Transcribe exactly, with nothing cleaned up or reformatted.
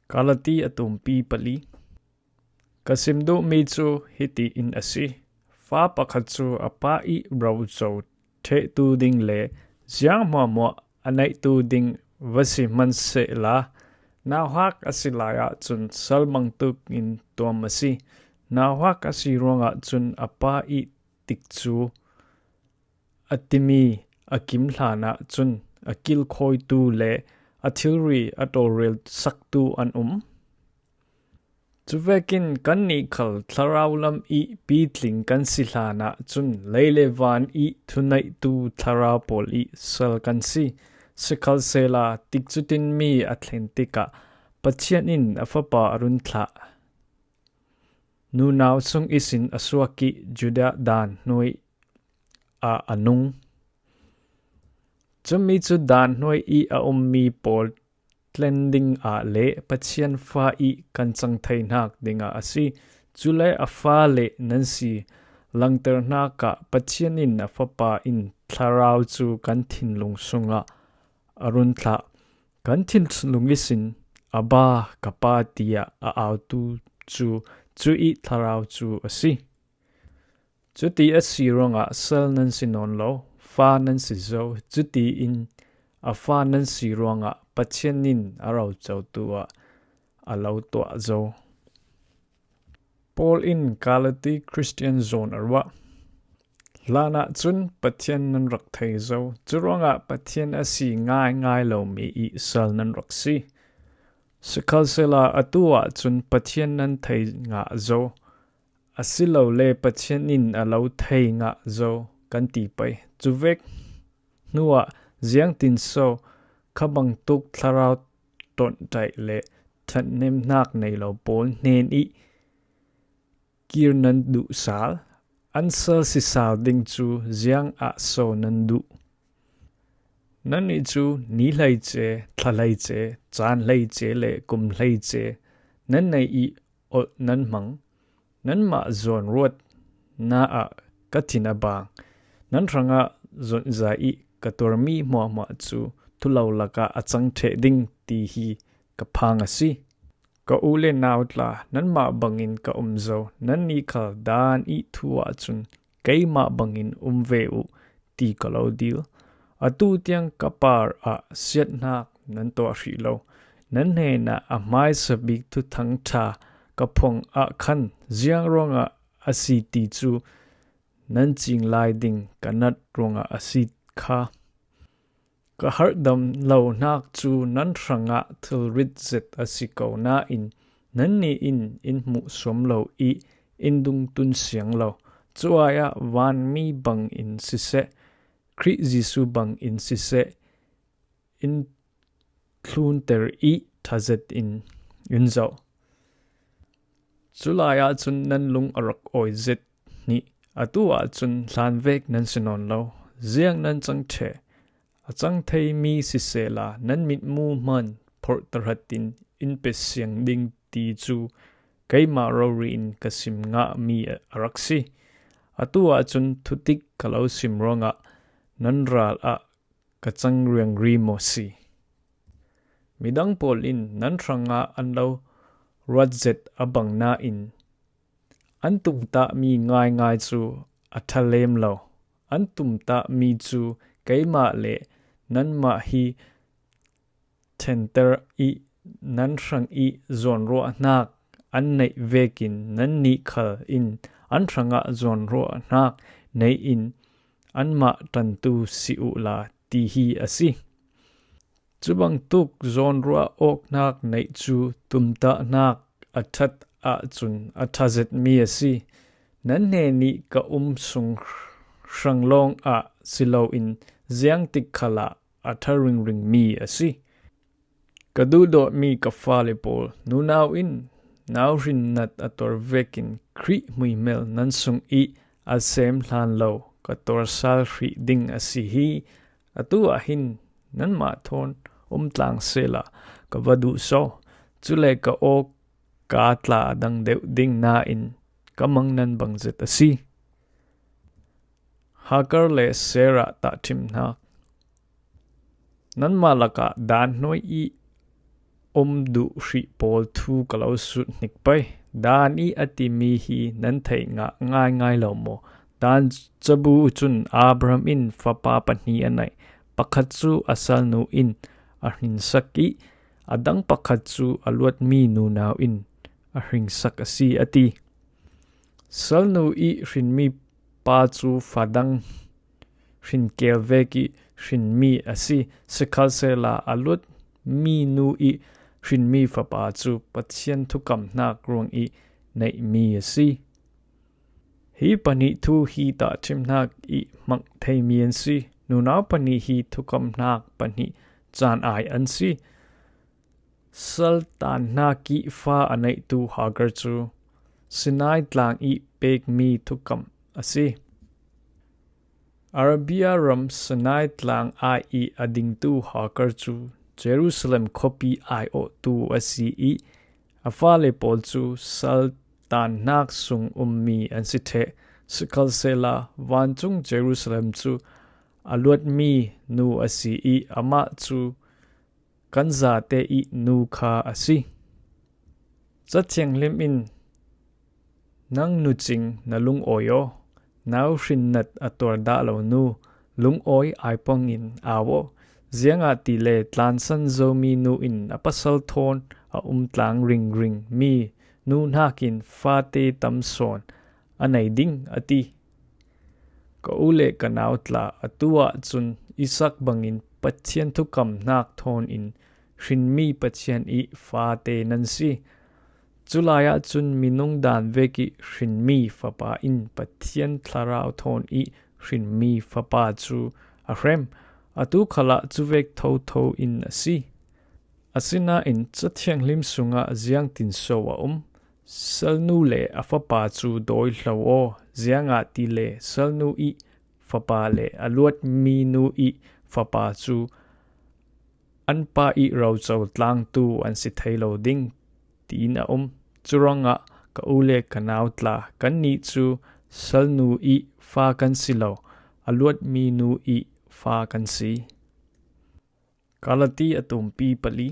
Galati a tumpi pali. Ka sim duhmi cu hiti in a si: fa pakhat cu a pa i roco ṭhehtu ding le ziang hmuahhmuah a neihtu ding va si hmanhsehla, nauhak a si lai ahcun sal bangtuk in tuam a si. Nauhak a si ruangah cun a pa i tikcu a timi a kim hlan ahcun a kilkhawitu le a thilri a ṭawlrel saktu an um. Cuvekin kannih khal thlarau lam i pitling kan si hlan ahcun lei le van i thuneihtu thlarau pawl i sal kan si. Sikhalsehla, tikcu tinmi a thlen tikah Pathian in a Fapa a run thlah. Nunau chung ihsin a suak i Judah dan hnuai ah a nung. Cumi cu dan hnuai i a ummi pawl tlen ding ah le Pathian fa i kan cang thei hnak dingah a si. Cule a fa le nan si langter hnakah Pathian in a Fapa in thlarau cu kan thinlung sungah a run thlah. Kan thinlung ihsin, "Abba, ka Pa," tiah a autu cu cuih thlarau cu a si. Cuti a si ruangah sal nan si nawn lo, fa nan si zo. Cutiin a fa nan si ruangah Pathian in a rocotu ah a lo tuah zo. Paul in Galati Khristian zawn a ruah. Hlanah cun Pathian nan rak thei zo. Curuangah Pathian a si ngaingai lomi i sal nan rak si. Sikhalsehla atu ahcun Pathian nan thei ngah zo. Asilole Pathian in a lo thei ngah zo kan ti pei. Cuvek hnuah ziangtinso kha bangtuk thlarau ṭonhtaih le ṭhathnemnak nei lo pawl hnen i kir nan duh sal? An sal si sal ding cu ziangah so nan duh? Nannih cu ni hleice, thla hleice, caan hleice le kum hleice nan nei i olh nan hmang. Nanmah zawnruat na ah ka thin a baang. Nan hrangah zonh zai i ka tuarmi hmuahhmuah cu thulo lakah a cang ṭheh ding ti hi ka phang a si. Ka u le nau tla, nanmah bangin ka um zo. Nannih khal dan i thu ahcun keimah bangin um ve uh ti ka lo dil. Atu tiang ka par ah siathnak nan tuah hrih lo. Nan hnenah a hmaisa bik thuthang ṭha ka phuang ah khan ziang ruangah a si ti cu nan cing lai ding ka nat ruangah a si kha. Ka harhdam lo hnak cu nan hrangah thilrit zet a si ko nain, nannih in in hmuh suam lo i in dungtun siang lo. Cuai ah vanmi bangin siseh, Khrih Jesuh bangin siseh, in thlunter i ṭha zetin in zoh. Culai ahcun nan lung a rak awi zet hnih. Atu ahcun hlanvek nan si nawn lo. Ziang nan cang ṭheh? A cang theimi sisehla, nan mitmu hman phorh tahratin in pe siang ding ti cu keimah rori in ka sim ngahmi a rak si. Atu ahcun thutik ka lo sim ruangah nan ral ah ka cang riangri maw si? Midang pawl in nan hrangah an lo ruat zet a bang nain, an tumtahmi ngaingai cu a ṭha lem lo. An tumtahmi cu keimah le nanmah hi ṭhenter i nan hrang i zawnruahnak an neih vekin nannih khal in an hrangah zawnruahnak nei in anmah ṭantu si uhla ti hi a si. Cubangtuk zawnruah awknak neih cu tumtahnak a ṭhat ahcun a ṭha zetmi a si. Nan hnenih ka um sung hrang lawngah si loin ziangtik khalah a ṭha ringringmi a si. Ka duhdawtmi ka fale pawl, nunau in nauhrin nat a tuar vekin Khrih hmuihmel nan sung i a sem hlan lo ka tuar sal hrih ding a si hi. Atu ahhin nanmah thawn um tlang sehla ka va duh so. Cule ka aw ka tla a dang deuh ding nain ka mang nan bang zet a si. Hagar le Sarah tahṭhimhnak. Nanmah lakah dan hnuai i om duh hrih pawl thu ka lo sut hnik pei. Dan i a timi hi nan theih ngah ngaingai lo maw? Dan cabu cun Abraham in fapa pahnih a neih. Pakhat cu a salnu in a hrinsak i a dang pakhat cu a luatmi nunau in a hrinsak a si, a ti. Salnu i hrinmi pa cu fadang hrinkel vek i hrinmi a si. Sikhalsehla a luatmi nu i hrinmi fapa cu Pathian thukamhnak ruang i neihmi a si. Hi pahnih thu hi tahṭhimhnak i hmang theimi an si. Nunau pahnih hi thukamhnak pahnih caan ai an si. Sal tanhnak i fa a neihtu Hagar cu Sinai tlang i pekmi thukam a si. Arabia ram Sinai tlang ai i a dingtu Hagar cu Jerusalem khuapi aiawhtu a si i a fale pawl cu sal tanhnak sung ummi an si ṭheh. Sikhalsehla vancung Jerusalem cu a luatmi nu a si i amah cu kan zate i nu kha a si. Cathianghlim in, nang nucing na lungawi aw, nau hrinnat a tuar dah lo nu, lungawi ai pongin au aw. Ziangahtile tlansan zomi nu in a pasal thawn a um tlang ringring mi nu hnakin fate tam sawn a nei ding, a ti. Ka u le ka nau tla, atu ahcun Isak bangin Pathian thukamhnak thawn in hrinmi Pathian i fate nan si. Culai ahcun minung dan vek i hrinmi fapa in Pathian thlarau thawn i hrinmi fapa cu a hrem. Atu khalah cuvek thotho in a si. Asinain Cathianghlim sungah ziangtin so a um? Salnu le a fapa cu dawihlo aw, ziangahtile salnu i fapa le a luatmi nu i fapa cu an pa i roco tlangtu an si thei lo ding, tiin a um. Curuangah ka u le ka nau tla, kannih cu salnu i fa kan si lo, a luatmi nu i fa kan si. Galati a tumpi pali.